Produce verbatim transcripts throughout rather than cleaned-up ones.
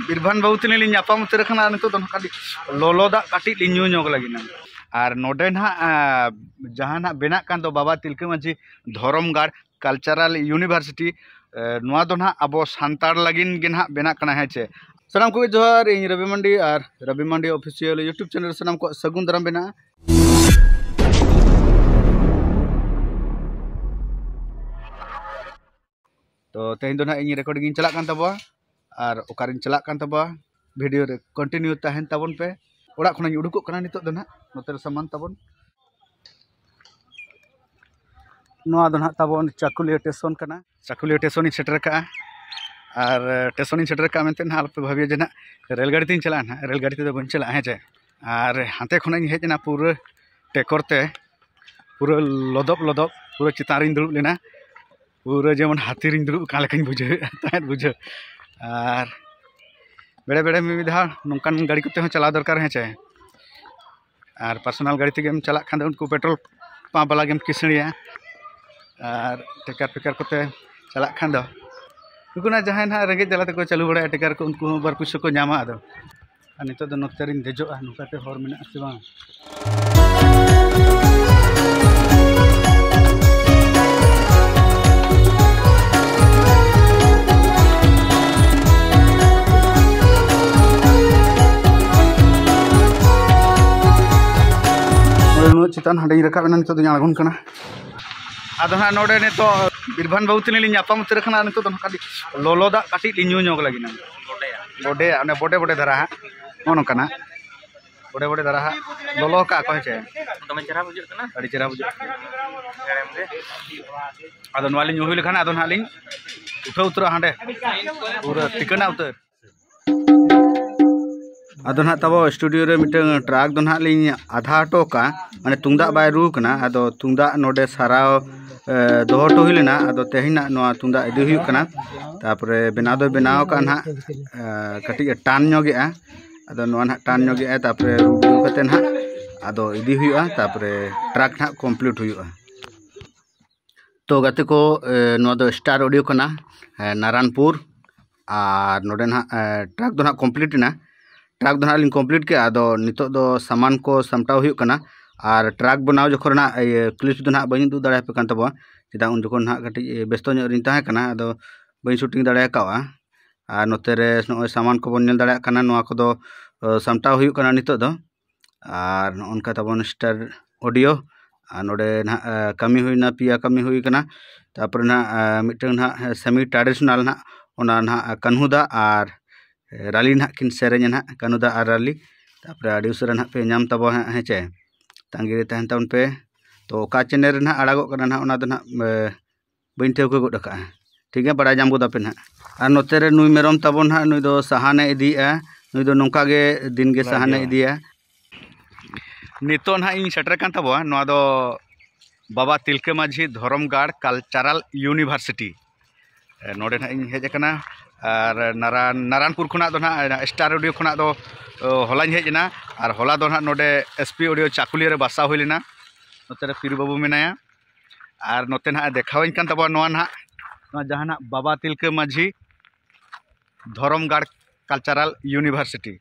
ᱵᱤᱨᱵᱷᱟᱱ ᱵᱟᱹᱵᱩ ᱛᱟᱹᱞᱤᱧ ᱞᱤᱧ ᱧᱟᱯᱟᱢ ᱩᱛᱟᱹᱨ ᱟᱠᱟᱱᱟ᱾ ᱟᱨ ᱱᱤᱛᱚᱜ ᱫᱚ ᱱᱚᱝᱠᱟ ᱞᱚᱞᱚ ᱫᱟᱜ ᱠᱟᱹᱴᱤᱡ ᱞᱤᱧ ᱧᱩ ᱧᱚᱜ ᱞᱟᱹᱜᱤᱫ ᱱᱟᱝ᱾ ᱟᱨ ᱱᱚᱰᱮ ᱱᱟᱦᱟᱜ ᱡᱟᱦᱟᱸ ᱱᱟᱦᱟᱜ ᱵᱮᱱᱟᱜ ᱠᱟᱱ ᱫᱚ ᱵᱟᱵᱟ ᱛᱤᱞᱠᱟᱹ ᱢᱟᱹᱡᱷᱤ ᱫᱷᱚᱨᱚᱢ ᱜᱟᱲ ᱠᱟᱞᱪᱟᱨᱟᱞ ᱤᱭᱩᱱᱤᱵᱷᱟᱨᱥᱤᱴᱤ, ᱱᱚᱣᱟ ᱫᱚ ᱱᱟᱦᱟᱜ ᱟᱵᱚ ᱥᱟᱱᱛᱟᱲ ᱞᱟᱹᱜᱤᱫ ᱜᱮ ᱱᱟᱦᱟᱜ ᱵᱮᱱᱟᱜ ᱠᱟᱱᱟ, ᱦᱮᱸ ᱪᱮ? ᱥᱟᱱᱟᱢ ᱠᱚᱜᱮ ᱡᱚᱦᱟᱨ᱾ ᱤᱧ ᱨᱚᱵᱤ ᱢᱟᱱᱰᱤ ᱟᱨ ᱨᱚᱵᱤ ᱢᱟᱱᱰᱤ ᱚᱯᱷᱤᱥᱤᱭᱟᱞ ᱭᱩᱴᱩᱵᱽ ᱪᱮᱱᱮᱞ ᱨᱮ ᱥᱟᱱᱟᱢ ᱠᱚᱣᱟᱜ ᱥᱟᱹᱜᱩᱱ ᱫᱟᱨᱟᱢ ᱢᱮᱱᱟᱜᱼᱟ᱾ ᱛᱚ ᱛᱮᱦᱮᱧ ᱫᱚ ᱱᱟᱦᱟᱜ ᱤᱧ ᱨᱮᱠᱚᱨᱰᱤᱝ ᱤᱧ ᱪᱟᱞᱟᱜ ᱠᱟᱱ ᱛᱟᱵᱚᱣᱟ, ᱟᱨ ᱚᱠᱟᱨᱤᱧ ᱪᱟᱞᱟᱜ ᱠᱟᱱ ᱛᱟᱵᱚᱣᱟ ᱵᱷᱤᱰᱤᱭᱳ ᱨᱮ ᱠᱚᱱᱴᱤᱱᱤᱭᱩ ᱛᱟᱦᱮᱱ ᱛᱟᱵᱚᱱ ᱯᱮ᱾ ᱚᱲᱟᱜ ᱠᱷᱚᱱᱤᱧ ᱩᱰᱩᱠᱚᱜ ᱠᱟᱱᱟ ᱱᱤᱛᱚᱜ ᱫᱚ ᱱᱟᱦᱟᱜ, ᱱᱚᱛᱮ ᱨᱮ ᱥᱟᱢᱟᱱ ᱛᱟᱵᱚᱱ᱾ ᱱᱚᱣᱟ ᱫᱚ ᱱᱟᱦᱟᱜ ᱛᱟᱵᱚᱱ ᱪᱟᱠᱩᱞᱤᱭᱟᱹ ᱥᱴᱮᱥᱚᱱ ᱠᱟᱱᱟ᱾ ᱪᱟᱠᱩᱞᱤᱭᱟᱹ ᱥᱴᱮᱥᱚᱱ ᱤᱧ ᱥᱮᱴᱮᱨ ᱠᱟᱜᱼᱟ᱾ ᱟᱨ ᱥᱴᱮᱥᱚᱱ ᱤᱧ ᱥᱮᱴᱮᱨ ᱠᱟᱜᱼᱟ ᱢᱮᱱᱛᱮ ᱱᱟᱦᱟᱜ ᱟᱞᱚᱯᱮ ᱵᱷᱟᱹᱵᱤᱭᱟ ᱡᱮ ᱱᱟᱦᱟᱜ ᱨᱮᱹᱞ ᱜᱟᱹᱰᱤ ᱛᱤᱧ ᱪᱟᱞᱟᱜᱼᱟ ᱱᱟᱦᱟᱜ, ᱨᱮᱹᱞ ᱜᱟᱹᱰᱤ ᱛᱮᱫᱚ ᱵᱟᱹᱧ ᱪᱟᱞᱟᱜᱼᱟ, ᱦᱮᱸ ᱪᱮ᱾ ᱟᱨ ᱦᱟᱱᱛᱮ ᱠᱷᱚᱱᱟᱜ ᱤᱧ ᱦᱮᱡ ᱮᱱᱟ ᱯᱩᱨᱟᱹ ᱴᱮᱠᱚᱨ ᱛᱮ, ᱯᱩᱨᱟᱹ ᱞᱚᱫᱚᱵ ᱞᱚᱫᱚᱵ, ᱯᱩᱨᱟᱹ ᱪᱮᱛᱟᱱ ᱨᱤᱧ ᱫᱩᱲᱩᱵ ᱞᱮᱱᱟ, ᱯᱩᱨᱟᱹ ᱡᱮᱢᱚᱱ ᱦᱟᱹᱛᱤ ᱨᱤᱧ ᱫᱩᱲᱩᱵ ᱟᱠᱟᱱ ᱞᱮᱠᱟᱧ ᱵᱩᱡᱷᱟᱹᱣᱮᱫ ᱛᱟᱦᱮᱸᱫ ᱵᱩᱡᱷᱟᱹᱣ᱾ ᱟᱨ ᱵᱮᱲᱮ ᱵᱮᱲᱮ ᱢᱤᱫ ᱫᱷᱟᱣ ᱱᱚᱝᱠᱟᱱ ᱜᱟᱹᱰᱤ ᱠᱚᱛᱮ ᱦᱚᱸ ᱪᱟᱞᱟᱣ ᱫᱚᱨᱠᱟᱨ, ᱦᱮᱸ ᱪᱮ᱾ ᱟᱨ ᱯᱟᱨᱥᱚᱱᱟᱞ ᱜᱟᱹᱰᱤ ᱛᱮᱜᱮᱢ ᱪᱟᱞᱟᱜ ᱠᱷᱟᱱ ᱫᱚ ᱩᱱᱠᱩ ᱯᱮᱴᱨᱳᱞ ᱯᱟᱢᱯ ᱵᱟᱞᱟ ᱜᱮᱢ ᱠᱤᱥᱟᱹᱬᱤᱭᱟ᱾ ᱟᱨ ᱴᱮᱠᱟᱨ ᱯᱷᱮᱠᱟᱨ ᱠᱚᱛᱮ ᱪᱟᱞᱟᱜ ᱠᱷᱟᱱ ᱫᱚ ᱩᱱᱠᱩ ᱱᱟᱜ ᱡᱟᱦᱟᱸᱭ ᱱᱟᱜ ᱨᱮᱸᱜᱮᱡ ᱡᱟᱞᱟ ᱛᱮᱠᱚ ᱪᱟᱹᱞᱩ ᱵᱟᱲᱟᱭᱟ ᱴᱮᱠᱟᱨ ᱠᱚ, ᱩᱱᱠᱩ ᱦᱚᱸ ᱵᱟᱨ ᱯᱩᱭᱥᱟᱹ ᱠᱚ ᱧᱟᱢᱟ᱾ ᱟᱫᱚ ᱟᱨ ᱱᱤᱛᱚᱜ ᱫᱚ ᱱᱚᱛᱮ ᱨᱤᱧ ᱫᱮᱡᱚᱜᱼᱟ, ᱱᱚᱝᱠᱟᱛᱮ ᱦᱚᱨ ᱢᱮᱱᱟᱜᱼᱟ ᱥᱮ ᱵᱟᱝ? ᱱᱚᱜᱼᱚᱭ ᱩᱱᱟᱹᱜ ᱪᱮᱛᱟᱱ ᱦᱟᱸᱰᱮᱧ ᱨᱟᱠᱟᱵ ᱮᱱᱟ, ᱱᱤᱛᱚᱜ ᱫᱚᱧ ᱟᱬᱜᱚᱱ ᱠᱟᱱᱟ᱾ ᱟᱫᱚ ᱦᱟᱸᱜ ᱱᱚᱰᱮ ᱱᱤᱛᱚᱜ ᱵᱤᱨᱵᱷᱟᱱ ᱵᱟᱹᱵᱩ ᱛᱟᱹᱞᱤᱧ ᱞᱤᱧ ᱧᱟᱯᱟᱢ ᱩᱛᱟᱹᱨ ᱟᱠᱟᱱᱟ᱾ ᱱᱤᱛᱚᱜ ᱫᱚ ᱱᱚᱝᱠᱟ ᱞᱚᱞᱚ ᱫᱟᱜ ᱠᱟᱹᱴᱤᱡ ᱞᱤᱧ ᱧᱩ ᱧᱚᱜ ᱞᱟᱹᱜᱤᱫ᱾ ᱵᱚᱰᱮᱭᱟ, ᱚᱱᱮ ᱵᱚᱰᱮ ᱵᱚᱰᱮ ᱫᱷᱟᱨᱟ ᱦᱟᱸᱜ, ᱱᱚᱜᱼᱚ ᱱᱚᱝᱠᱟᱱᱟᱜ ᱵᱚᱰᱮ ᱵᱚᱰᱮ ᱫᱷᱟᱨᱟ ᱦᱟᱸᱜ ᱞᱚᱞᱚ ᱠᱟᱜᱼᱟ ᱠᱚ, ᱦᱮᱸ ᱪᱮ? ᱫᱚᱢᱮ ᱪᱮᱦᱨᱟ ᱵᱩᱡᱷᱟᱹᱜ ᱠᱟᱱᱟ᱾ ᱟᱹᱰᱤ ᱪᱮᱦᱨᱟ ᱵᱩᱡᱷᱟᱹᱜ ᱠᱟᱱᱟ᱾ ᱦᱮᱲᱮᱢ ᱜᱮ᱾ ᱟᱫᱚ ᱱᱚᱣᱟ ᱞᱤᱧ ᱧᱩ ᱦᱩᱭ ᱞᱮᱠᱷᱟᱱ ᱟᱫᱚ ᱱᱟᱦᱟᱜ ᱞᱤᱧ ᱩᱴᱷᱟᱹᱣ ᱩᱛᱟᱹᱨᱚᱜᱼᱟ ᱦᱟᱸᱰᱮ, ᱯᱩᱨᱟᱹ ᱴᱷᱤᱠᱟᱹᱱᱟ ᱩᱛᱟᱹᱨ᱾ ᱟᱫᱚ ᱱᱟᱦᱟᱜ ᱛᱟᱵᱚ ᱥᱴᱩᱰᱤᱭᱳ ᱨᱮ ᱢᱤᱫᱴᱟᱝ ᱴᱨᱟᱠ ᱫᱚ ᱱᱟᱦᱟᱜ ᱞᱤᱧ ᱟᱫᱷᱟ ᱦᱚᱴᱚ ᱠᱟᱜᱼᱟ, ᱢᱟᱱᱮ ᱛᱩᱢᱫᱟᱜ ᱵᱟᱭ ᱨᱩ ᱠᱟᱱᱟ᱾ ᱟᱫᱚ ᱛᱩᱢᱫᱟᱜ ᱱᱚᱰᱮ ᱥᱟᱨᱟᱣ, ᱮ, ᱫᱚᱦᱚ ᱦᱚᱴᱚ ᱦᱩᱭ ᱞᱮᱱᱟ᱾ ᱟᱫᱚ ᱛᱮᱦᱮᱧ ᱱᱟᱜ ᱱᱚᱣᱟ ᱛᱩᱢᱫᱟᱜ ᱤᱫᱤ ᱦᱩᱭᱩᱜ ᱠᱟᱱᱟ᱾ ᱛᱟᱨᱯᱚᱨᱮ ᱵᱮᱱᱟᱣ ᱫᱚᱭ ᱵᱮᱱᱟᱣ ᱟᱠᱟᱫᱼᱟ ᱱᱟᱦᱟᱜ, ᱮ, ᱠᱟᱹᱴᱤᱡ ᱮ ᱴᱟᱱ ᱧᱚᱜᱮᱜᱼᱟ᱾ ᱟᱫᱚ ᱱᱚᱣᱟ ᱱᱟᱦᱟᱜ ᱴᱟᱱ ᱧᱚᱜᱮᱜᱼᱟᱭ, ᱛᱟᱨᱯᱚᱨᱮ ᱨᱩ ᱵᱤᱞᱟᱹᱣ ᱠᱟᱛᱮ ᱱᱟᱦᱟᱜ ᱟᱫᱚ ᱤᱫᱤ ᱦᱩᱭᱩᱜᱼᱟ, ᱛᱟᱨᱯᱚᱨᱮ ᱴᱨᱟᱠ ᱱᱟᱦᱟᱜ ᱠᱚᱢᱯᱞᱤᱴ ᱦᱩᱭᱩᱜᱼᱟ᱾ ᱛᱚ ᱜᱟᱛᱮ ᱠᱚ, ᱮ, ᱱᱚᱣᱟ ᱫᱚ ᱥᱴᱟᱨ ᱚᱰᱤᱭᱳ ᱠᱟᱱᱟ, ᱮ, ᱱᱟᱨᱟᱱᱯᱩᱨ᱾ ᱟᱨ ᱱᱚᱰᱮ ᱱᱟᱦᱟᱜ ᱴᱨᱟᱠ ᱫᱚ ᱱᱟᱦᱟᱜ ᱠᱚᱢᱯᱞᱤᱴ ᱮᱱᱟ᱾ ᱴᱨᱟᱠ ᱫᱚ ᱱᱟᱦᱟᱜ ᱞᱤᱧ ᱠᱚᱢᱯᱞᱤᱴ ᱠᱮᱜᱼᱟ᱾ ᱟᱫᱚ ᱱᱤᱛᱚᱜ ᱫᱚ ᱥᱟᱢᱟᱱ ᱠᱚ ᱥᱟᱢᱴᱟᱣ ᱦᱩᱭᱩᱜ ᱠᱟᱱᱟ᱾ ᱟᱨ ᱴᱨᱟᱠ ᱵᱮᱱᱟᱣ ᱡᱚᱠᱷᱚᱱ ᱨᱮᱱᱟᱜ ᱤᱭᱟᱹ ᱠᱞᱤᱯᱥ ᱫᱚ ᱱᱟᱦᱟᱜ ᱵᱟᱹᱧ ᱩᱫᱩᱜ ᱫᱟᱲᱮᱭᱟᱯᱮ ᱠᱟᱱ ᱛᱟᱵᱚᱱᱟ, ᱪᱮᱫᱟᱜ ᱩᱱ ᱡᱚᱠᱷᱚᱱ ᱱᱟᱦᱟᱜ ᱠᱟᱹᱴᱤᱡ ᱵᱮᱥᱛᱚ ᱧᱚᱜ ᱨᱤᱧ ᱛᱟᱦᱮᱸ ᱠᱟᱱᱟ, ᱟᱫᱚ ᱵᱟᱹᱧ ᱥᱩᱴᱤᱝ ᱫᱟᱲᱮ ᱟᱠᱟᱫᱼᱟ᱾ ᱟᱨ ᱱᱚᱛᱮ ᱨᱮ ᱱᱚᱜᱼᱚᱭ ᱥᱟᱢᱟᱱ ᱠᱚᱵᱚᱱ ᱧᱮᱞ ᱫᱟᱲᱮᱭᱟᱜ ᱠᱟᱱᱟ, ᱱᱚᱣᱟ ᱠᱚᱫᱚ ᱥᱟᱢᱴᱟᱣ ᱦᱩᱭᱩᱜ ᱠᱟᱱᱟ ᱱᱤᱛᱚᱜ ᱫᱚ᱾ ᱟᱨ ᱱᱚᱜᱼᱚ ᱱᱚᱝᱠᱟ ᱛᱟᱵᱚᱱ ᱥᱴᱟᱨ ᱚᱰᱤᱭᱳ᱾ ᱟᱨ ᱱᱚᱰᱮ ᱱᱟᱦᱟᱜ ᱠᱟᱹᱢᱤ ᱦᱩᱭᱱᱟ, ᱯᱮᱭᱟ ᱠᱟᱹᱢᱤ ᱦᱩᱭ ᱠᱟᱱᱟ᱾ ᱛᱟᱨᱯᱚᱨᱮ ᱱᱟᱦᱟᱜ ᱢᱤᱫᱴᱟᱝ ᱱᱟᱦᱟᱜ ᱥᱮᱢᱤ ᱴᱨᱟᱰᱤᱥᱚᱱᱟᱞ ᱱᱟᱦᱟᱜ, ᱚᱱᱟ ᱱᱟᱦᱟᱜ ᱠᱟᱹᱱᱦᱩ ᱫᱟ ᱟᱨ ᱨᱟᱞᱤ ᱱᱟᱦᱟᱜ ᱠᱤᱱ ᱥᱮᱨᱮᱧᱟ ᱱᱟᱦᱟᱜ, ᱠᱟᱹᱱᱦᱩ ᱫᱟ ᱟᱨ ᱨᱟᱞᱤ᱾ ᱛᱟᱨᱯᱚᱨᱮ ᱟᱹᱰᱤ ᱩᱥᱟᱹᱨᱟ ᱱᱟᱦᱟᱜ ᱯᱮ ᱧᱟᱢ ᱛᱟᱵᱚᱱᱟ ᱦᱟᱸᱜ, ᱦᱮᱸ ᱪᱮ? ᱛᱟᱺᱜᱤ ᱨᱮ ᱛᱟᱦᱮᱱ ᱛᱟᱵᱚᱱ ᱯᱮ᱾ ᱛᱚ ᱚᱠᱟ ᱪᱮᱱᱮᱞ ᱨᱮ ᱱᱟᱦᱟᱜ ᱟᱲᱟᱜᱚᱜ ᱠᱟᱱᱟ ᱱᱟᱦᱟᱜ, ᱚᱱᱟ ᱫᱚ ᱱᱟᱦᱟᱜ ᱵᱟᱹᱧ ᱴᱷᱟᱹᱣᱠᱟᱹ ᱜᱚᱫ ᱟᱠᱟᱫᱼᱟ᱾ ᱴᱷᱤᱠ ᱜᱮᱭᱟ, ᱵᱟᱲᱟᱭ ᱧᱟᱢ ᱜᱚᱫ ᱟᱯᱮ ᱱᱟᱦᱟᱜ᱾ ᱟᱨ ᱱᱚᱛᱮ ᱨᱮ ᱱᱩᱭ ᱢᱮᱨᱚᱢ ᱛᱟᱵᱚᱱ ᱱᱟᱦᱟᱜ, ᱱᱩᱭ ᱫᱚ ᱥᱟᱦᱟᱱᱮ ᱤᱫᱤᱭᱮᱫᱼᱟ᱾ ᱱᱩᱭ ᱫᱚ ᱱᱚᱝᱠᱟ ᱜᱮ ᱫᱤᱱ ᱜᱮ ᱥᱟᱦᱟᱱᱮ ᱤᱫᱤᱭᱟ᱾ ᱱᱤᱛᱚᱜ ᱱᱟᱦᱟᱜ ᱤᱧ ᱥᱮᱴᱮᱨ ᱠᱟᱱ ᱛᱟᱵᱚᱣᱟ ᱱᱚᱣᱟ ᱫᱚ ᱵᱟᱵᱟ ᱛᱤᱞᱠᱟᱹ ᱢᱟᱹᱡᱷᱤ ᱫᱷᱚᱨᱚᱢ ᱜᱟᱲ ᱠᱟᱞᱪᱟᱨᱟᱞ ᱤᱭᱩᱱᱤᱵᱷᱟᱨᱥᱤᱴᱤ᱾ ᱱᱚᱰᱮ ᱱᱟᱦᱟᱜ ᱤᱧ ᱦᱮᱡ ᱟᱠᱟᱱᱟ᱾ ᱟᱨ ᱱᱟᱨᱟᱱ ᱱᱟᱨᱟᱱᱯᱩᱨ ᱠᱷᱚᱱᱟᱜ ᱫᱚ ᱱᱟᱦᱟᱜ ᱥᱴᱟᱨ ᱚᱰᱤᱭᱳ ᱠᱷᱚᱱᱟᱜ ᱫᱚ ᱦᱚᱞᱟᱧ ᱦᱮᱡ ᱮᱱᱟ᱾ ᱟᱨ ᱦᱚᱞᱟ ᱫᱚ ᱱᱟᱦᱟᱜ ᱱᱚᱰᱮ ᱮᱥ ᱯᱤ ᱚᱰᱤᱭᱳ ᱪᱟᱠᱩᱞᱤᱭᱟᱹ ᱨᱮ ᱵᱟᱥᱟ ᱦᱩᱭ ᱞᱮᱱᱟ᱾ ᱱᱚᱛᱮ ᱨᱮ ᱯᱤᱨᱩ ᱵᱟᱹᱵᱩ ᱢᱮᱱᱟᱭᱟ᱾ ᱟᱨ ᱱᱚᱛᱮ ᱱᱟᱦᱟᱜ ᱫᱮᱠᱷᱟᱣᱟᱹᱧ ᱠᱟᱱ ᱛᱟᱵᱚᱱᱟ ᱱᱚᱣᱟ ᱱᱟᱦᱟᱜ, ᱱᱚᱣᱟ ᱡᱟᱦᱟᱸ ᱱᱟᱦᱟᱜ ᱵᱟᱵᱟ ᱛᱤᱞᱠᱟᱹ ᱢᱟᱹᱡᱷᱤ ᱫᱷᱚᱨᱚᱢ ᱜᱟᱲ ᱠᱟᱞᱪᱟᱨᱟᱞ ᱤᱭᱩᱱᱤᱵᱷᱟᱨᱥᱤᱴᱤ᱾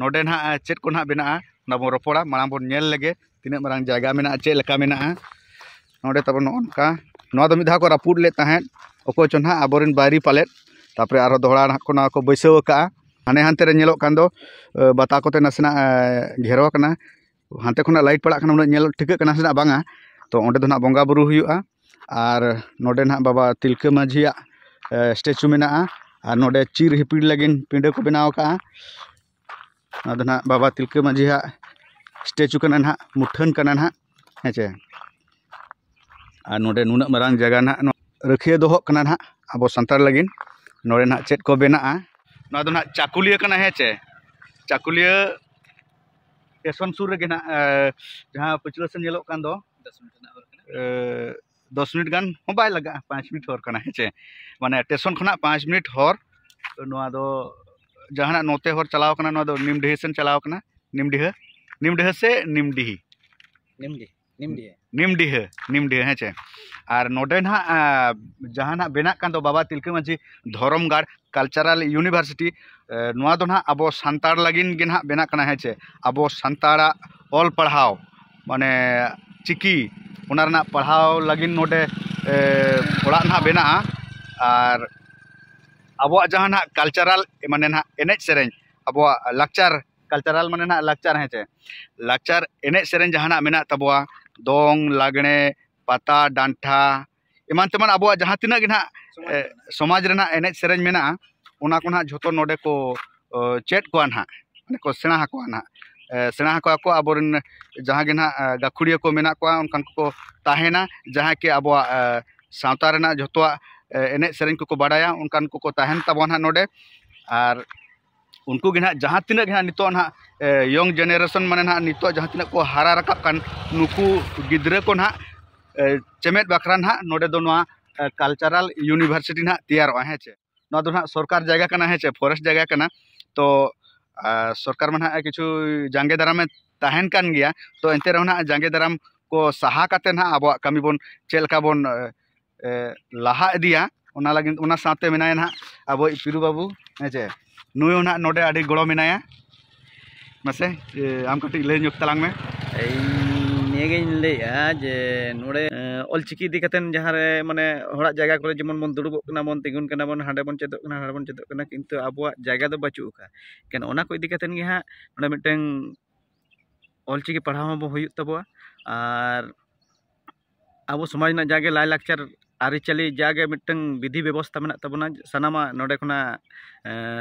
ᱱᱚᱰᱮ ᱱᱟᱦᱟᱜ ᱪᱮᱫ ᱠᱚ ᱱᱟᱦᱟᱜ ᱵᱮᱱᱟᱜᱼᱟ, ᱚᱱᱟ ᱵᱚᱱ ᱨᱚᱯᱚᱲᱟ᱾ ᱢᱟᱲᱟᱝ ᱵᱚᱱ ᱧᱮᱞ ᱞᱮᱜᱮ ᱛᱤᱱᱟᱹᱜ ᱢᱟᱨᱟᱝ ᱡᱟᱭᱜᱟ ᱢᱮᱱᱟᱜᱼᱟ, ᱪᱮᱫ ᱞᱮᱠᱟ ᱢᱮᱱᱟᱜᱼᱟ᱾ ᱱᱚᱰᱮ ᱛᱟᱵᱚᱱ ᱱᱚᱜᱼᱚ ᱱᱚᱝᱠᱟ, ᱱᱚᱣᱟ ᱫᱚ ᱢᱤᱫ ᱫᱷᱟᱣ ᱠᱚ ᱨᱟᱹᱯᱩᱫ ᱞᱮᱫ ᱛᱟᱦᱮᱸᱫ, ᱚᱠᱚᱭ ᱪᱚ ᱱᱟᱦᱟᱜ ᱟᱵᱚᱨᱮᱱ ᱵᱟᱭᱨᱤ ᱯᱟᱞᱮᱫ᱾ ᱛᱟᱨᱯᱚᱨᱮ ᱟᱨᱦᱚᱸ ᱫᱚᱦᱲᱟ ᱱᱟᱦᱟᱜ ᱠᱚ ᱱᱚᱣᱟ ᱠᱚ ᱵᱟᱹᱭᱥᱟᱹᱣ ᱟᱠᱟᱜᱼᱟ᱾ ᱦᱟᱱᱮ ᱦᱟᱱᱛᱮ ᱨᱮ ᱧᱮᱞᱚᱜ ᱠᱟᱱ ᱫᱚ ᱵᱟᱛᱟ ᱠᱚᱛᱮ ᱱᱟᱥᱮᱱᱟᱜ ᱜᱷᱮᱨᱟᱣ ᱟᱠᱟᱱᱟ᱾ ᱦᱟᱱᱛᱮ ᱠᱷᱚᱱᱟᱜ ᱞᱟᱭᱤᱴ ᱯᱟᱲᱟᱜ ᱠᱟᱱᱟ, ᱩᱱᱟᱹᱜ ᱧᱮᱞ ᱴᱷᱤᱠᱟᱹᱜ ᱠᱟᱱᱟ ᱥᱮ ᱵᱟᱝᱟ᱾ ᱛᱚ ᱚᱸᱰᱮ ᱫᱚ ᱱᱟᱦᱟᱜ ᱵᱚᱸᱜᱟ ᱵᱩᱨᱩ ᱦᱩᱭᱩᱜᱼᱟ᱾ ᱟᱨ ᱱᱚᱰᱮ ᱱᱟᱦᱟᱜ ᱵᱟᱵᱟ ᱛᱤᱞᱠᱟᱹ ᱢᱟᱹᱡᱷᱤᱭᱟᱜ ᱥᱴᱮᱪᱩ ᱢᱮᱱᱟᱜᱼᱟ᱾ ᱟᱨ ᱱᱚᱰᱮ ᱪᱤᱨ ᱦᱤᱯᱤᱲ ᱞᱟᱹᱜᱤᱫ ᱯᱤᱸᱰᱟᱹ ᱠᱚ ᱵᱮᱱᱟᱣ ᱟᱠᱟᱜᱼᱟ᱾ ᱱᱚᱣᱟ ᱫᱚ ᱱᱟᱦᱟᱜ ᱵᱟᱵᱟ ᱛᱤᱞᱠᱟᱹ ᱢᱟᱹᱡᱷᱤᱭᱟᱜ ᱥᱴᱮᱪᱩ ᱠᱟᱱᱟ ᱱᱟᱦᱟᱜ, ᱢᱩᱴᱷᱟᱹᱱ ᱠᱟᱱᱟ ᱱᱟᱦᱟᱜ, ᱦᱮᱸ ᱪᱮ᱾ ᱟᱨ ᱱᱚᱰᱮ ᱱᱩᱱᱟᱹᱜ ᱢᱟᱨᱟᱝ ᱡᱟᱭᱜᱟ ᱱᱟᱦᱟᱜ ᱱᱚᱣᱟ ᱨᱟᱹᱠᱷᱤᱭᱟᱹ ᱫᱚᱦᱚᱜ ᱠᱟᱱᱟ ᱱᱟᱦᱟᱜ ᱟᱵᱚ ᱥᱟᱱᱛᱟᱲ ᱞᱟᱹᱜᱤᱫ᱾ ᱱᱚᱰᱮ ᱱᱟᱦᱟᱜ ᱪᱮᱫ ᱠᱚ ᱵᱮᱱᱟᱜᱼᱟ, ᱱᱚᱣᱟ ᱫᱚ ᱱᱟᱦᱟᱜ ᱪᱟᱠᱩᱞᱤᱭᱟᱹ ᱠᱟᱱᱟ, ᱦᱮᱸ ᱪᱮ᱾ ᱪᱟᱠᱩᱞᱤᱭᱟᱹ ᱥᱴᱮᱥᱚᱱ ᱥᱩᱨ ᱨᱮᱜᱮ ᱱᱟᱦᱟᱜ, ᱮ, ᱡᱟᱦᱟᱸ ᱯᱟᱹᱪᱷᱞᱟᱹ ᱥᱮᱫ ᱧᱮᱞᱚᱜ ᱠᱟᱱ ᱫᱚ, ᱫᱚᱥ ᱢᱤᱱᱤᱴ ᱨᱮᱱᱟᱜ ᱦᱚᱨ ᱠᱟᱱᱟ᱾ ᱮ, ᱫᱚᱥ ᱢᱤᱱᱤᱴ ᱜᱟᱱ ᱦᱚᱸ ᱵᱟᱭ ᱞᱟᱜᱟᱜᱼᱟ, ᱯᱟᱸᱪ ᱢᱤᱱᱤᱴ ᱦᱚᱨ ᱠᱟᱱᱟ, ᱦᱮᱸ ᱪᱮ᱾ ᱢᱟᱱᱮ ᱥᱴᱮᱥᱚᱱ ᱠᱷᱚᱱᱟᱜ ᱯᱟᱸᱪ ᱢᱤᱱᱤᱴ ᱦᱚᱨ᱾ ᱱᱚᱣᱟ ᱫᱚ ᱡᱟᱦᱟᱱᱟᱜ ᱱᱚᱛᱮ ᱦᱚᱨ ᱪᱟᱞᱟᱣ ᱠᱟᱱᱟ, ᱱᱚᱣᱟ ᱫᱚ ᱱᱤᱢᱰᱤᱦᱟᱹ ᱥᱮᱱ ᱪᱟᱞᱟᱣ ᱠᱟᱱᱟ, ᱱᱤᱢᱰᱤᱦᱟᱹ, ᱱᱤᱢᱰᱤᱦᱟᱹ ᱥᱮ ᱱᱤᱢᱰᱤᱦᱤ? ᱱᱤᱢᱰᱤᱦᱟᱹ᱾ ᱱᱤᱢᱰᱤᱦᱟᱹ, ᱱᱤᱢᱰᱤᱦᱟᱹ, ᱦᱮᱸ ᱪᱮ᱾ ᱟᱨ ᱱᱚᱰᱮ ᱱᱟᱦᱟᱜ, ᱟ, ᱡᱟᱦᱟᱱᱟᱜ ᱵᱮᱱᱟᱜ ᱠᱟᱱ ᱫᱚ ᱵᱟᱵᱟ ᱛᱤᱞᱠᱟᱹ ᱢᱟᱹᱡᱷᱤ ᱫᱷᱚᱨᱚᱢ ᱜᱟᱲ ᱠᱟᱞᱪᱟᱨᱟᱞ ᱤᱭᱩᱱᱤᱵᱷᱟᱨᱥᱤᱴᱤ, ᱱᱚᱣᱟ ᱫᱚ ᱱᱟᱦᱟᱜ ᱟᱵᱚ ᱥᱟᱱᱛᱟᱲ ᱞᱟᱹᱜᱤᱫ ᱜᱮ ᱱᱟᱦᱟᱜ ᱵᱮᱱᱟᱜ ᱠᱟᱱᱟ, ᱦᱮᱸ ᱪᱮ? ᱟᱵᱚ ᱥᱟᱱᱛᱟᱲᱟᱜ ᱚᱞ ᱯᱟᱲᱦᱟᱣ, ᱢᱟᱱᱮ ᱪᱤᱠᱤ, ᱚᱱᱟ ᱨᱮᱱᱟᱜ ᱯᱟᱲᱦᱟᱣ ᱞᱟᱹᱜᱤᱫ ᱱᱚᱰᱮ ᱚᱲᱟᱜ ᱱᱟᱦᱟᱜ ᱵᱮᱱᱟᱜᱼᱟ᱾ ᱟᱨ ᱟᱵᱚᱣᱟᱜ ᱡᱟᱦᱟᱸ ᱱᱟᱦᱟᱜ ᱠᱟᱞᱪᱟᱨᱟᱞ, ᱢᱟᱱᱮ ᱱᱟᱦᱟᱜ ᱮᱱᱮᱡ ᱥᱮᱨᱮᱧ, ᱟᱵᱚᱣᱟᱜ ᱞᱟᱠᱪᱟᱨ, ᱠᱟᱞᱪᱟᱨᱟᱞ ᱢᱟᱱᱮ ᱱᱟᱦᱟᱜ ᱞᱟᱠᱪᱟᱨ, ᱦᱮᱸ ᱪᱮ? ᱞᱟᱠᱪᱟᱨ ᱮᱱᱮᱡ ᱥᱮᱨᱮᱧ ᱡᱟᱦᱟᱱᱟᱜ ᱢᱮᱱᱟᱜ ᱛᱟᱵᱚᱣᱟ, ᱫᱚᱝ, ᱞᱟᱜᱽᱬᱮ, ᱯᱟᱛᱟ, ᱰᱟᱱᱴᱟ, ᱮᱢᱟᱱ ᱛᱮᱢᱟᱱ ᱟᱵᱚᱣᱟᱜ ᱡᱟᱦᱟᱸ ᱛᱤᱱᱟᱹᱜ ᱜᱮ ᱱᱟᱦᱟᱜ ᱥᱚᱢᱟᱡᱽ ᱨᱮᱱᱟᱜ ᱮᱱᱮᱡ ᱥᱮᱨᱮᱧ ᱢᱮᱱᱟᱜᱼᱟ, ᱚᱱᱟ ᱠᱚ ᱱᱟᱦᱟᱜ ᱡᱷᱚᱛᱚ ᱱᱚᱰᱮ ᱠᱚ ᱪᱮᱫ ᱠᱚᱣᱟ ᱱᱟᱦᱟᱜ, ᱢᱟᱱᱮ ᱠᱚ ᱥᱮᱬᱟ ᱟᱠᱚᱣᱟ ᱱᱟᱦᱟᱜ᱾ ᱥᱮᱬᱟ ᱟᱠᱚᱣᱟ ᱠᱚ ᱟᱵᱚᱨᱮᱱ ᱡᱟᱦᱟᱸ ᱜᱮ ᱱᱟᱦᱟᱜ ᱜᱟᱹᱠᱷᱩᱲᱤᱭᱟᱹ ᱠᱚ ᱢᱮᱱᱟᱜ ᱠᱚᱣᱟ, ᱚᱱᱠᱟᱱ ᱠᱚᱠᱚ ᱛᱟᱦᱮᱱᱟ, ᱡᱟᱦᱟᱸᱭ ᱠᱤ ᱟᱵᱚᱣᱟᱜ ᱥᱟᱶᱛᱟ ᱨᱮᱱᱟᱜ ᱡᱷᱚᱛᱚᱣᱟᱜ ᱮᱱᱮᱡ ᱥᱮᱨᱮᱧ ᱠᱚᱠᱚ ᱵᱟᱰᱟᱭᱟ, ᱚᱱᱠᱟᱱ ᱠᱚᱠᱚ ᱛᱟᱦᱮᱱ ᱛᱟᱵᱚᱱᱟ ᱱᱟᱦᱟᱜ ᱱᱚᱰᱮ᱾ ᱟᱨ ᱩᱱᱠᱩ ᱜᱮ ᱱᱟᱦᱟᱜ ᱡᱟᱦᱟᱸ ᱛᱤᱱᱟᱹᱜ ᱜᱮ ᱱᱟᱦᱟᱜ ᱱᱤᱛᱚᱜ ᱱᱟᱦᱟᱜ ᱭᱚᱝ ᱡᱮᱱᱟᱨᱮᱥᱚᱱ, ᱢᱟᱱᱮ ᱱᱟᱦᱟᱜ ᱱᱤᱛᱚᱜ ᱡᱟᱦᱟᱸ ᱛᱤᱱᱟᱹᱜ ᱠᱚ ᱦᱟᱨᱟ ᱨᱟᱠᱟᱵ ᱠᱟᱱ, ᱱᱩᱠᱩ ᱜᱤᱫᱽᱨᱟᱹ ᱠᱚ ᱱᱟᱦᱟᱜ ᱪᱮᱢᱮᱫ ᱵᱟᱠᱷᱨᱟ ᱱᱟᱦᱟᱜ ᱱᱚᱰᱮ ᱫᱚ ᱱᱚᱣᱟ ᱠᱟᱞᱪᱟᱨᱟᱞ ᱤᱭᱩᱱᱤᱵᱷᱟᱨᱥᱤᱴᱤ ᱱᱟᱦᱟᱜ ᱛᱮᱭᱟᱨᱚᱜᱼᱟ, ᱦᱮᱸ ᱪᱮ? ᱱᱚᱣᱟ ᱫᱚ ᱱᱟᱦᱟᱜ ᱥᱚᱨᱠᱟᱨ ᱡᱟᱭᱜᱟ ᱠᱟᱱᱟ, ᱦᱮᱸ ᱪᱮ, ᱯᱷᱚᱨᱮᱥᱴ ᱡᱟᱭᱜᱟ ᱠᱟᱱᱟ᱾ ᱛᱚ ᱥᱚᱨᱠᱟᱨ ᱢᱟ ᱱᱟᱦᱟᱜ ᱠᱤᱪᱷᱩ ᱡᱟᱸᱜᱮ ᱫᱟᱨᱟᱢᱮ ᱛᱟᱦᱮᱱ ᱠᱟᱱ ᱜᱮᱭᱟ᱾ ᱛᱚ ᱮᱱᱛᱮ ᱨᱮᱦᱚᱸ ᱱᱟᱦᱟᱜ ᱡᱟᱸᱜᱮ ᱫᱟᱨᱟᱢ ᱠᱚ ᱥᱟᱦᱟ ᱠᱟᱛᱮ ᱱᱟᱦᱟᱜ ᱟᱵᱚᱣᱟᱜ ᱠᱟᱹᱢᱤ ᱵᱚᱱ ᱪᱮᱫ ᱞᱮᱠᱟ ᱵᱚᱱ ᱞᱟᱦᱟ ᱤᱫᱤᱭᱟ, ᱚᱱᱟ ᱞᱟᱹᱜᱤᱫ, ᱚᱱᱟ ᱥᱟᱶᱛᱮ ᱢᱮᱱᱟᱭᱟ ᱱᱟᱦᱟᱜ ᱟᱵᱚᱭᱤᱡ ᱯᱤᱨᱩ ᱵᱟᱹᱵᱩ, ᱦᱮᱸ ᱪᱮ? ᱱᱩᱭ ᱦᱚᱸ ᱱᱟᱦᱟᱜ ᱱᱚᱰᱮ ᱟᱹᱰᱤ ᱜᱚᱲᱚ ᱢᱮᱱᱟᱭᱟ᱾ ᱢᱟᱥᱮ, ᱟᱢ ᱠᱟᱹᱴᱤᱡ ᱞᱟᱹᱭ ᱧᱚᱜ ᱛᱟᱞᱟᱝ ᱢᱮ᱾ ᱤᱧ ᱱᱤᱭᱟᱹᱜᱤᱧ ᱞᱟᱹᱭᱮᱫᱼᱟ ᱡᱮ ᱱᱚᱰᱮ ᱚᱞᱪᱤᱠᱤ ᱤᱫᱤ ᱠᱟᱛᱮᱫ ᱡᱟᱦᱟᱸ ᱨᱮ, ᱢᱟᱱᱮ, ᱦᱚᱲᱟᱜ ᱡᱟᱭᱜᱟ ᱠᱚᱨᱮ ᱡᱮᱢᱚᱱ ᱵᱚᱱ ᱫᱩᱲᱩᱵᱚᱜ ᱠᱟᱱᱟ ᱵᱚᱱ, ᱛᱤᱸᱜᱩᱱ ᱠᱟᱱᱟ ᱵᱚᱱ, ᱦᱟᱸᱰᱮ ᱵᱚᱱ ᱪᱮᱫᱚᱜ ᱠᱟᱱᱟ, ᱦᱟᱸᱰᱮ ᱵᱚᱱ ᱪᱮᱫᱚᱜ ᱠᱟᱱᱟ, ᱠᱤᱱᱛᱩ ᱟᱵᱚᱣᱟᱜ ᱡᱟᱭᱜᱟ ᱫᱚ ᱵᱟᱹᱪᱩᱜ ᱟᱠᱟᱫᱼᱟ᱾ ᱮᱱᱠᱷᱟᱱ ᱚᱱᱟ ᱠᱚ ᱤᱫᱤ ᱠᱟᱛᱮᱫ ᱜᱮ ᱦᱟᱸᱜ ᱱᱚᱰᱮ ᱢᱤᱫᱴᱟᱝ ᱚᱞᱪᱤᱠᱤ ᱯᱟᱲᱦᱟᱣ ᱦᱚᱸ ᱦᱩᱭᱩᱜ ᱛᱟᱵᱚᱣᱟ᱾ ᱟᱨ ᱟᱵᱚ ᱥᱚᱢᱟᱡᱽ ᱨᱮᱱᱟᱜ ᱡᱟᱜᱮ ᱞᱟᱭᱼᱞᱟᱠᱪᱟᱨ, ᱟᱹᱨᱤᱪᱟᱹᱞᱤ, ᱡᱟᱜᱮ ᱢᱤᱫᱴᱟᱝ ᱵᱤᱫᱷᱤ ᱵᱮᱵᱚᱥᱛᱷᱟ ᱢᱮᱱᱟᱜ ᱛᱟᱵᱚᱱᱟ, ᱥᱟᱱᱟᱢᱟᱜ ᱱᱚᱰᱮ ᱠᱷᱚᱱᱟᱜ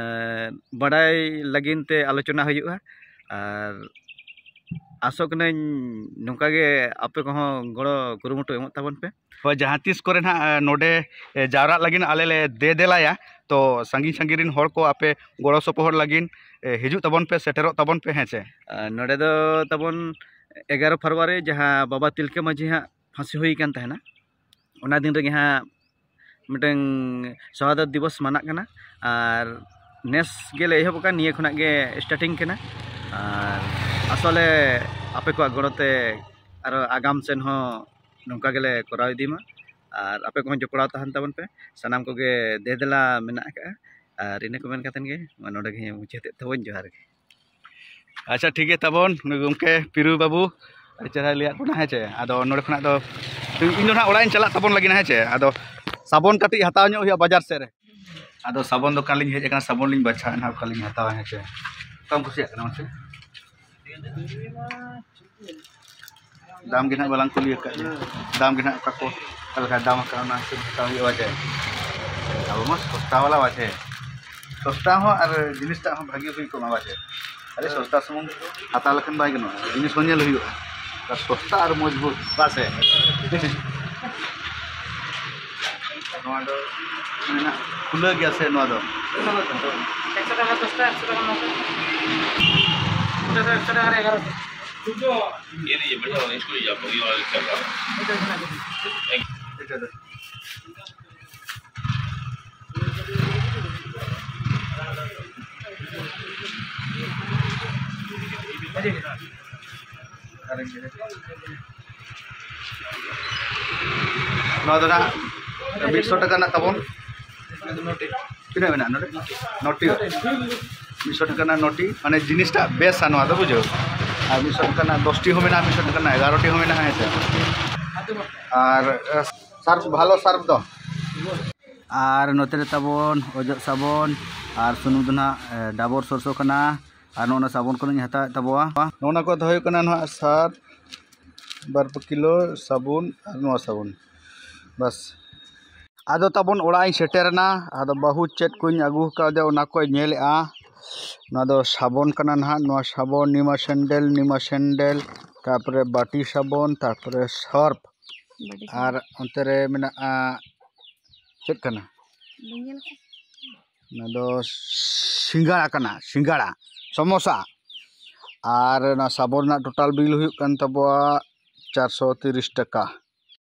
ᱵᱟᱰᱟᱭ ᱞᱟᱹᱜᱤᱫ ᱛᱮ ᱟᱞᱳᱪᱚᱱᱟ ᱦᱩᱭᱩᱜᱼᱟ᱾ ᱟᱨ ᱟᱥᱚᱜ ᱠᱟᱹᱱᱟᱹᱧ ᱱᱚᱝᱠᱟ ᱜᱮ ᱟᱯᱮ ᱠᱚᱦᱚᱸ ᱜᱚᱲᱚ ᱠᱩᱨᱩᱢᱩᱴᱩ ᱮᱢᱚᱜ ᱛᱟᱵᱚᱱ ᱯᱮ᱾ ᱦᱳᱭ, ᱡᱟᱦᱟᱸ ᱛᱤᱥ ᱠᱚᱨᱮ ᱱᱟᱦᱟᱜ ᱱᱚᱰᱮ ᱡᱟᱣᱨᱟᱜ ᱞᱟᱹᱜᱤᱫ ᱟᱞᱮ ᱞᱮ ᱫᱮ ᱫᱮᱞᱟᱭᱟ, ᱛᱚ ᱥᱟᱺᱜᱤᱧ ᱥᱟᱺᱜᱤᱧ ᱨᱮᱱ ᱦᱚᱲ ᱠᱚ ᱟᱯᱮ ᱜᱚᱲᱚ ᱥᱚᱯᱚᱦᱚᱫ ᱞᱟᱹᱜᱤᱫ ᱦᱤᱡᱩᱜ ᱛᱟᱵᱚᱱ ᱯᱮ, ᱥᱮᱴᱮᱨᱚᱜ ᱛᱟᱵᱚᱱ ᱯᱮ, ᱦᱮᱸ ᱪᱮ? ᱱᱚᱰᱮ ᱫᱚ ᱛᱟᱵᱚᱱ ᱮᱜᱟᱨᱚ ᱯᱷᱮᱵᱽᱨᱩᱣᱟᱨᱤ, ᱡᱟᱦᱟᱸ ᱵᱟᱵᱟ ᱛᱤᱞᱠᱟᱹ ᱢᱟᱹᱡᱷᱤ ᱦᱟᱸᱜ ᱯᱷᱟᱹᱥᱤ ᱦᱩᱭ ᱟᱠᱟᱱ ᱛᱟᱦᱮᱱᱟ, ᱚᱱᱟ ᱫᱤᱱ ᱨᱮᱜᱮ ᱦᱟᱸᱜ ᱢᱤᱫᱴᱟᱝ ᱥᱚᱦᱟᱫᱚᱛ ᱫᱤᱵᱚᱥ ᱢᱟᱱᱟᱜ ᱠᱟᱱᱟ᱾ ᱟᱨ ᱱᱮᱥ ᱜᱮᱞᱮ ᱮᱦᱚᱵ ᱟᱠᱟᱫ, ᱱᱤᱭᱟᱹ ᱠᱷᱚᱱᱟᱜ ᱜᱮ ᱥᱴᱟᱨᱴᱤᱝ ᱠᱟᱱᱟ᱾ ᱟᱨ ᱟᱥᱚᱞᱮ ᱟᱯᱮ ᱠᱚᱣᱟᱜ ᱜᱚᱲᱚ ᱛᱮ ᱟᱨᱚ ᱟᱜᱟᱢ ᱥᱮᱱ ᱦᱚᱸ ᱱᱚᱝᱠᱟ ᱜᱮᱞᱮ ᱠᱚᱨᱟᱣ ᱤᱫᱤ ᱢᱟ᱾ ᱟᱨ ᱟᱯᱮ ᱠᱚᱦᱚᱸ ᱡᱚᱯᱲᱟᱣ ᱛᱟᱦᱮᱱ ᱛᱟᱵᱚᱱ ᱯᱮ, ᱥᱟᱱᱟᱢ ᱠᱚᱜᱮ ᱫᱮ ᱫᱮᱞᱟ ᱢᱮᱱᱟᱜ ᱟᱠᱟᱫᱼᱟ᱾ ᱟᱨ ᱤᱱᱟᱹ ᱠᱚ ᱢᱮᱱ ᱠᱟᱛᱮᱫ ᱜᱮ ᱱᱚᱰᱮ ᱜᱮ ᱢᱩᱪᱟᱹᱫᱮᱫ ᱛᱟᱵᱚᱱ, ᱡᱚᱦᱟᱨ ᱜᱮ᱾ ᱟᱪᱪᱷᱟ, ᱴᱷᱤᱠ ᱜᱮᱭᱟ ᱛᱟᱵᱚᱱ, ᱩᱱᱤ ᱜᱚᱢᱠᱮ ᱯᱤᱨᱩ ᱵᱟᱹᱵᱩ ᱟᱹᱰᱤ ᱪᱮᱦᱨᱟᱭ ᱞᱟᱹᱭᱟᱫ ᱵᱚᱱᱟ, ᱦᱮᱸ ᱪᱮ? ᱟᱫᱚ ᱱᱚᱰᱮ ᱠᱷᱚᱱᱟᱜ ᱫᱚ ᱤᱧ ᱫᱚ ᱱᱟᱦᱟᱜ ᱚᱲᱟᱜ ᱤᱧ ᱪᱟᱞᱟᱜ ᱛᱟᱵᱚᱱ ᱞᱟᱹᱜᱤᱫ, ᱦᱮᱸ ᱪᱮ? ᱟᱫᱚ ᱥᱟᱵᱚᱱ ᱠᱟᱹᱴᱤᱡ ᱦᱟᱛᱟᱣ ᱧᱚᱜ ᱦᱩᱭᱩᱜᱼᱟ ᱵᱟᱡᱟᱨ ᱥᱮᱫ ᱨᱮ᱾ ᱟᱫᱚ ᱥᱟᱵᱚᱱ ᱫᱚᱠᱟᱱ ᱞᱤᱧ ᱦᱮᱡ ᱟᱠᱟᱱᱟ, ᱥᱟᱵᱚᱱ ᱞᱤᱧ ᱵᱟᱪᱷᱟᱣᱟ ᱱᱟᱦᱟᱜ, ᱚᱠᱟ ᱞᱤᱧ ᱦᱟᱛᱟᱣᱟ, ᱦᱮᱸ ᱪᱮ? ᱚᱠᱟᱢ ᱠᱩᱥᱤᱭᱟᱜ ᱠᱟᱱᱟ ᱢᱟᱥᱮ? ᱫᱟᱢ ᱜᱮ ᱱᱟᱦᱟᱜ ᱵᱟᱞᱟᱝ ᱠᱩᱞᱤ ᱟᱠᱟᱫ ᱢᱮᱭᱟ᱾ ᱫᱟᱢ ᱜᱮ ᱱᱟᱦᱟᱜ ᱚᱠᱟ ᱠᱚ, ᱚᱠᱟ ᱞᱮᱠᱟ ᱫᱟᱢ ᱟᱠᱟᱫ, ᱚᱱᱟ ᱦᱤᱥᱟᱹᱵ ᱦᱟᱛᱟᱣ ᱦᱩᱭᱩᱜᱼᱟ ᱪᱮ? ᱟᱵᱚ ᱢᱟ ᱥᱚᱥᱛᱟ ᱵᱟᱞᱟ ᱵᱟ ᱪᱮ? ᱥᱚᱥᱛᱟ ᱦᱚᱸ ᱟᱨ ᱡᱤᱱᱤᱥᱴᱟᱜ ᱦᱚᱸ ᱵᱷᱟᱹᱜᱤ ᱦᱩᱭ ᱠᱚᱜ ᱢᱟ ᱵᱟ ᱪᱮ? ᱠᱷᱟᱹᱞᱤ ᱥᱚᱥᱛᱟ ᱥᱩᱢᱩᱝ ᱦᱟᱛᱟᱣ ᱞᱮᱠᱷᱟᱱ ᱵᱟᱭ ᱜᱟᱱᱚᱜᱼᱟ, ᱡᱤᱱᱤᱥ ᱦᱚᱸ ᱧᱮᱞ ᱦᱩᱭᱩᱜᱼᱟ᱾ ᱟᱨ ᱥᱚᱥᱛᱟ ᱟᱨ ᱢᱚᱡᱽᱵᱩᱛ ᱵᱟ ᱥᱮ? ᱱᱚᱣᱟ ᱫᱚ ᱢᱮᱱᱟᱜ, ᱠᱷᱩᱞᱟᱹ ᱜᱮᱭᱟ ᱥᱮ ᱱᱚᱣᱟ ᱫᱚ? ᱮᱠᱥᱚ ᱴᱟᱠᱟ ᱫᱚᱥᱴᱟ, ᱮᱠᱥᱚ ᱴᱟᱠᱟ ᱱᱚᱴᱟ᱾ ᱚᱸᱰᱮ ᱫᱚ ᱮᱠᱥᱚ ᱴᱟᱠᱟ ᱨᱮ ᱮᱜᱟᱨᱚ ᱥᱚ᱾ ᱤᱭᱟᱹ ᱫᱤᱡᱤᱭᱮ, ᱵᱷᱟᱭᱭᱟ, ᱤᱥᱠᱩᱞ ᱡᱟ, ᱵᱷᱟᱜᱤ ᱣᱟᱞᱟ ᱪᱟᱞᱟᱜ᱾ ᱮᱴᱟ ᱫᱚ᱾ ᱱᱚᱣᱟ ᱫᱚ ᱱᱟᱦᱟᱜ ᱢᱤᱫᱥᱚ ᱴᱟᱠᱟ ᱨᱮᱱᱟᱜ ᱛᱟᱵᱚᱱ᱾ ᱛᱤᱱᱟᱹᱜ ᱢᱮᱱᱟᱜᱼᱟ ᱱᱚᱰᱮ? ᱱᱚᱴᱤ᱾ ᱢᱤᱫᱥᱚ ᱴᱟᱠᱟ ᱨᱮᱱᱟᱜ ᱱᱚᱴᱤ, ᱢᱟᱱᱮ ᱡᱤᱱᱤᱥᱴᱟᱜ ᱵᱮᱥᱟ ᱱᱚᱣᱟ ᱫᱚ, ᱵᱩᱡᱷᱟᱹᱣ᱾ ᱟᱨ ᱢᱤᱫᱥᱚ ᱴᱟᱠᱟ ᱨᱮᱱᱟᱜ ᱫᱚᱥᱴᱤ ᱦᱚᱸ ᱢᱮᱱᱟᱜᱼᱟ, ᱢᱤᱫᱥᱚ ᱴᱟᱠᱟ ᱨᱮᱱᱟᱜ ᱮᱜᱟᱨᱚᱴᱤ ᱦᱚᱸ ᱢᱮᱱᱟᱜᱼᱟ, ᱦᱮᱸ ᱥᱮ᱾ ᱟᱨ ᱥᱟᱨᱯ, ᱵᱷᱟᱞᱚ ᱥᱟᱨᱯ ᱫᱚ᱾ ᱟᱨ ᱱᱚᱛᱮ ᱨᱮ ᱛᱟᱵᱚᱱ ᱚᱡᱚᱜ ᱥᱟᱵᱚᱱ ᱟᱨ ᱥᱩᱱᱩᱢ ᱫᱚ ᱱᱟᱦᱟᱜ, ᱮ, ᱰᱟᱵᱚᱨ ᱥᱚᱨᱥᱚ ᱠᱟᱱᱟ᱾ ᱟᱨ ᱱᱚᱜᱼᱚ ᱱᱟ ᱥᱟᱵᱚᱱ ᱠᱚᱞᱤᱧ ᱦᱟᱛᱟᱣᱮᱫ ᱛᱟᱵᱚᱣᱟ᱾ ᱱᱚᱜᱼᱚ ᱱᱟ ᱠᱚ ᱫᱚ ᱦᱩᱭᱩᱜ ᱠᱟᱱᱟ ᱱᱟᱦᱟᱜ ᱥᱟᱨᱯ, ᱵᱟᱨ ᱯᱮ ᱠᱤᱞᱳ ᱥᱟᱵᱚᱱ ᱟᱨ ᱱᱚᱣᱟ ᱥᱟᱵᱚᱱ᱾ ᱵᱟᱥ᱾ ᱟᱫᱚ ᱛᱟᱵᱚᱱ ᱚᱲᱟᱜ ᱤᱧ ᱥᱮᱴᱮᱨᱮᱱᱟ᱾ ᱟᱫᱚ ᱵᱟᱹᱦᱩ ᱪᱮᱫ ᱠᱚᱧ ᱟᱹᱜᱩ ᱟᱠᱟᱫᱮᱭᱟ ᱚᱱᱟ ᱠᱚᱭ ᱧᱮᱞᱮᱜᱼᱟ᱾ ᱱᱚᱣᱟ ᱫᱚ ᱥᱟᱵᱚᱱ ᱠᱟᱱᱟ ᱱᱟᱦᱟᱜ᱾ ᱱᱚᱣᱟ ᱥᱟᱵᱚᱱ ᱱᱤᱢᱟ ᱥᱮᱱᱰᱮᱞ, ᱱᱤᱢᱟ ᱥᱮᱱᱰᱮᱞ, ᱛᱟᱨᱯᱚᱨᱮ ᱵᱟᱹᱴᱤ ᱥᱟᱵᱚᱱ, ᱛᱟᱨᱯᱚᱨᱮ ᱥᱟᱨᱯ᱾ ᱵᱟᱹᱴᱤ ᱥᱟᱵᱚᱱ᱾ ᱟᱨ ᱚᱱᱛᱮ ᱨᱮ ᱢᱮᱱᱟᱜᱼᱟ, ᱪᱮᱫ ᱠᱟᱱᱟ? ᱵᱟᱹᱧ ᱧᱮᱞ ᱟᱠᱟᱫ᱾ ᱚᱱᱟ ᱫᱚ ᱥᱤᱸᱜᱟᱲᱟ ᱠᱟᱱᱟ, ᱥᱤᱸᱜᱟᱲᱟ, ᱥᱚᱢᱳᱥᱟ᱾ ᱟᱨ ᱚᱱᱟ ᱥᱟᱵᱚᱱ ᱨᱮᱱᱟᱜ ᱴᱳᱴᱟᱞ ᱵᱤᱞ ᱦᱩᱭᱩᱜ ᱠᱟᱱ ᱛᱟᱵᱚᱣᱟ ᱪᱟᱨᱥᱚ ᱛᱤᱨᱤᱥ ᱴᱟᱠᱟ᱾